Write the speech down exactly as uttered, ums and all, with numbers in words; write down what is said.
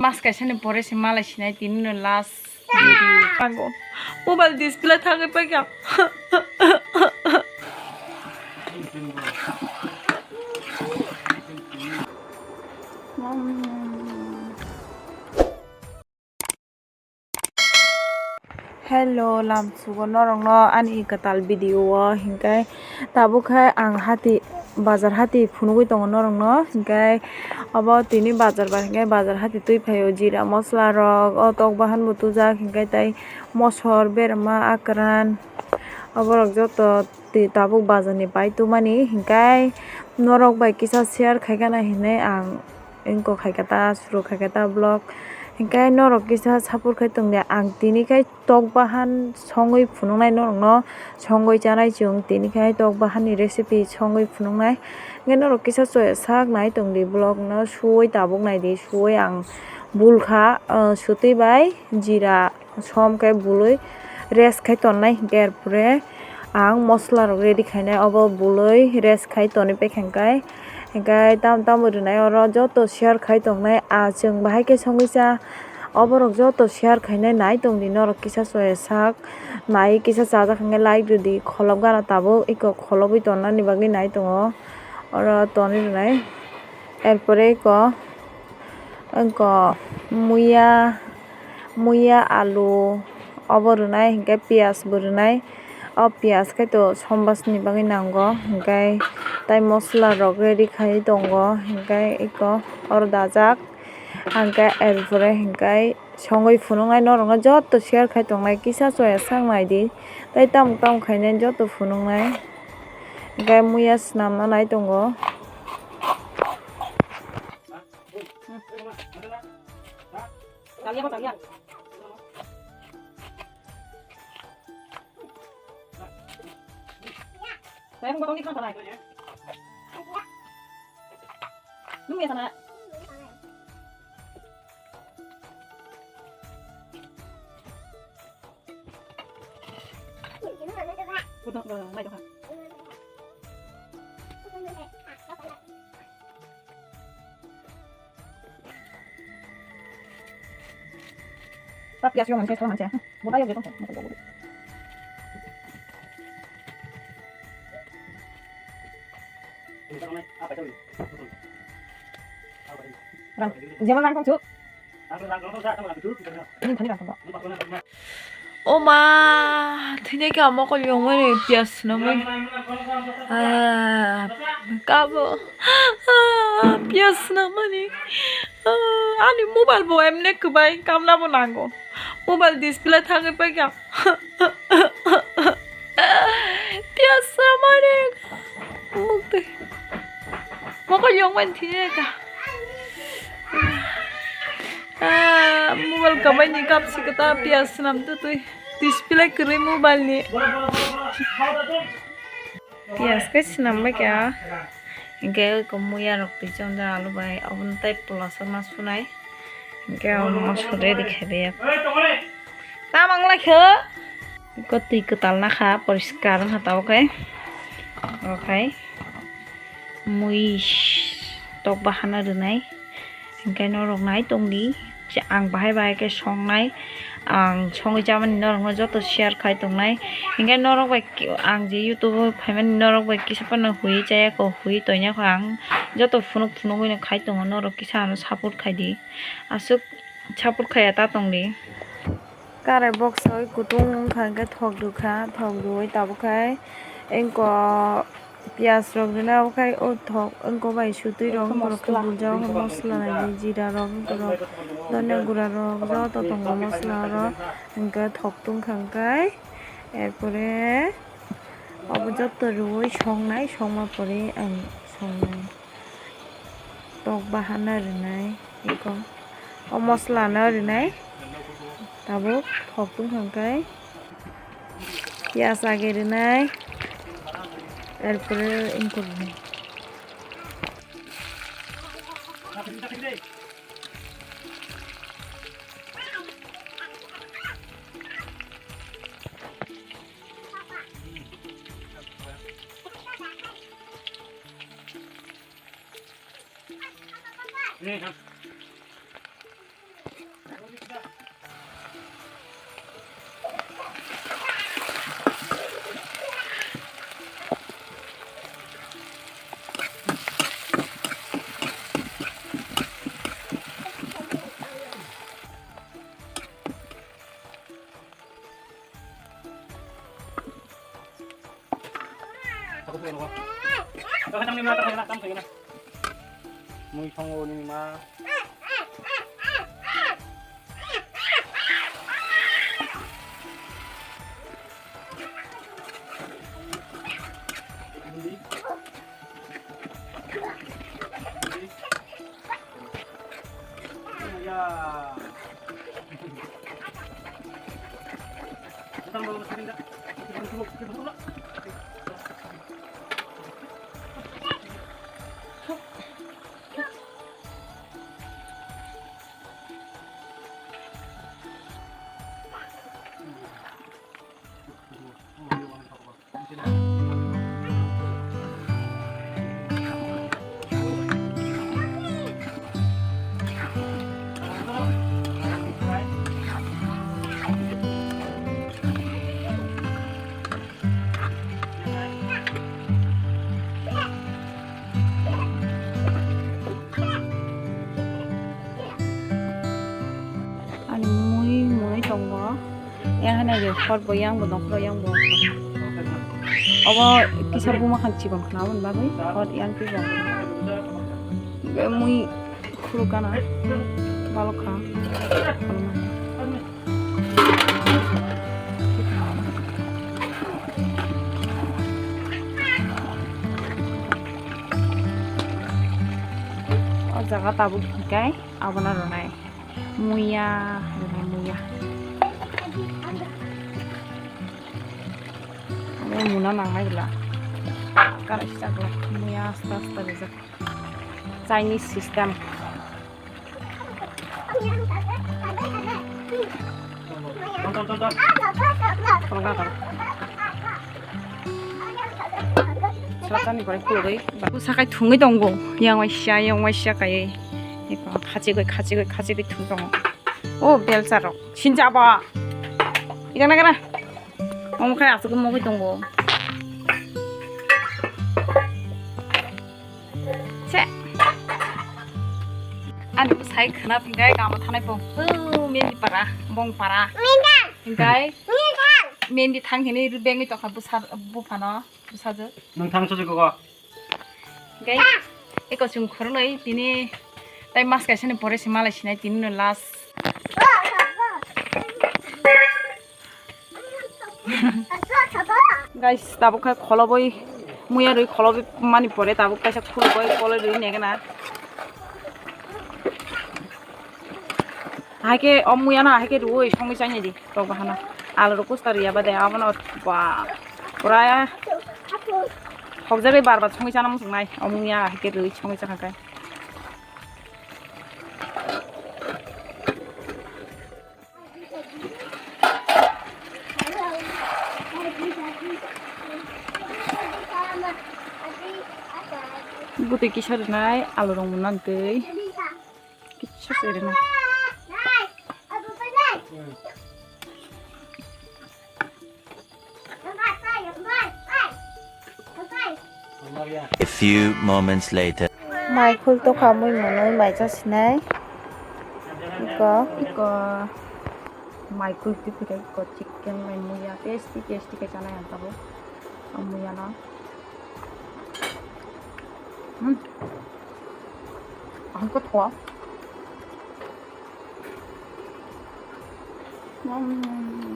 Mas kaisa ni pore se malai sinai, tini no last video. Ango mobile display thangwi paikha. Hello, lamsugo norokno ani kwtal video o, hinkhe tabuk khe ang hati, bazar hati phunugwi tongo norokno, hinkhe obo tini bazar bar hinkhe bazar hati twi phaio, jira, mosola rok, o tok bahan bo tubujak, hinkhe tei mosor, berma, akran, oborok joto twi tabuk bazar ni pai tubumani, hinkhe norok bai kisa share khaikha na hinwi ang. Engko khaikha ta, suru khaikha ta vlog. Hinkhe norok kisa support khai tongdi. Ang tini khai tok bahan songwi phunuknai norokno, songwi chanai chwng. Tini khai tok bahan ni recipe songwi phunuknai. Hinkhe norok kisa choya sak nai tongdi vlog no, suwi tabuk naidi, suwi ang bulkha, ah, sutwi bai jira. Som khe bului rest khai tonnai, hinkhe er pore ang mosola rok ready khainai, obo bului rest khai tonwi paikha, hinkhe, hinkhe tam tamo rwnai oro joto share khai tongnai, ah, chwng bahai khe songwi cha, oborok joto share khainai nai tongdi norok kisa choya sak nai kisa chajak hinkhe like rwdi, kholop gana tabuk eko kholobwi tonnani bagwi nai tongo oro tonwi rwnai, er pore eko. Wngkha muya, muya, alu obo rwnai, hinkhe piyaj bo rwnai. O piyaj khe to sombas ni bagwi nango, hinkhe tai mosola rok ready khai tongo, hinkhe eko oro dajak. Hinkhe er pore hinkhe songwi phunuknai norokno joto share khai tongnai, kisa choya sak naidi, tai tamo tamo khainai joto phunuknai. Hinkhe muya swnamna nai tongo. Rang, jemon rang tong chu. Ini thani rang tong. O ma, thini khe amo kol yong mani piyas swnam mani. Ah, kabo. Ah, piyas swnam mani. Ah, ani mobile bo emne kwbai, kamna bo nango. Mobile display thangwi paikha. Piyas swnam mani. Mukti. Mokol yong mani thini kha. Ah, mobile kabai ni kap si kata piyas swnam tu tui. Display kwrwi mobile ni. Piyas khe swnam bai kha. Hinkhe ko muya rok twi chondra alu bai. Obono tai pula sama sunai. Hinkhe omo sore rikha de. Tamang lai kho. Ko twi kwtal nakha, poriskar wngkha tabuk khe. Okhai mui tok bahana rwnai. Hinkhe norok nai tongdi. Ang bahai bahai khe songnai. Ang songwi chamani norokno joto share khai tongnai. Hinkhe norok bai ang je YouTube o phaimani norok bai kisa phano hui chaya kho, hui toina kho ang joto phunuk phunugwi no khai tongo, norok kisa ano support khai di. Aswk support khaiya ta tongdi. Karai boksoi kutung wngkha hinkhe thok rwkha, thok rwwi tabuk khai engko piyaj rok rwna obo khai o thok engko bai sutwi rok borok khe buljak o mosola nai di, jira rok, borok dhanya gura rok joto tongo mosola oro hinkhe thok tungkha hinkhe er pore obo joto rwwi songnai, songma pore ang songnai. Tok bahana rwnai eko. O mosola no rwnai. Tabuk thok tungkha khe piyaj age rwnai. Er pore engko rwnai. Mui thongo nini ma. Ani mui mui tongo. Yang hai nai hot bo yang bo nokro yang bo. Obo kisa buma khan chikon khna aboni bagwi hot yang twi bo. Mui khuluk gana balok kha. O jaga tabuk hikai abono rwnai. Muya, rwnai muya. Amo muna nangnai bwla. Kara sijak bwla. Muya asta asta rijak. Chinese system. Sotani pore khulugwi. Sakai thungwi tongo. Yang waisa, yang waisa kaiwi. Khachigwi, khachigwi, khachigwi thung tongo. O belsa rok. Sinja ba. Igana gana. Omo khai asuk mogwi tongo. Se. Ani bwsai khna phingkai kamo thanai bong. O Mendi para, bong para. Hingkai. Mendi thang hini bengwi tokha bwsa buphano, bwsajwk. Nung thang sujui koko. Hingkai. Eko chwng khoroknwi tini tai mas kaisa ni pore se malai sinai tini no last. Guys, tabuk khe kholobwi muya rwi kholobwi mani pore tabuk kaisa khulubwi koloi rwi negena. Haikhe o muya no haikhe rwi songwi chai nai di tok bahano. Alu rok kusta riya bade abono ba pura hokjagwi bar bar songwi chana muchungnai o muya haikhe rwi songwi chakha khe. Bwtwi kisa rwnai, alu rok mwnang twi kisa se rwnai. A few moments later. Mai khul tokha mui mwnwi mai cha sinai. Iko, iko mai khul twi phai iko chicken mai muya tasty tasty khe chanai ang tabuk. Ang muya no. Hmm. Ang ko thwa. Hmm.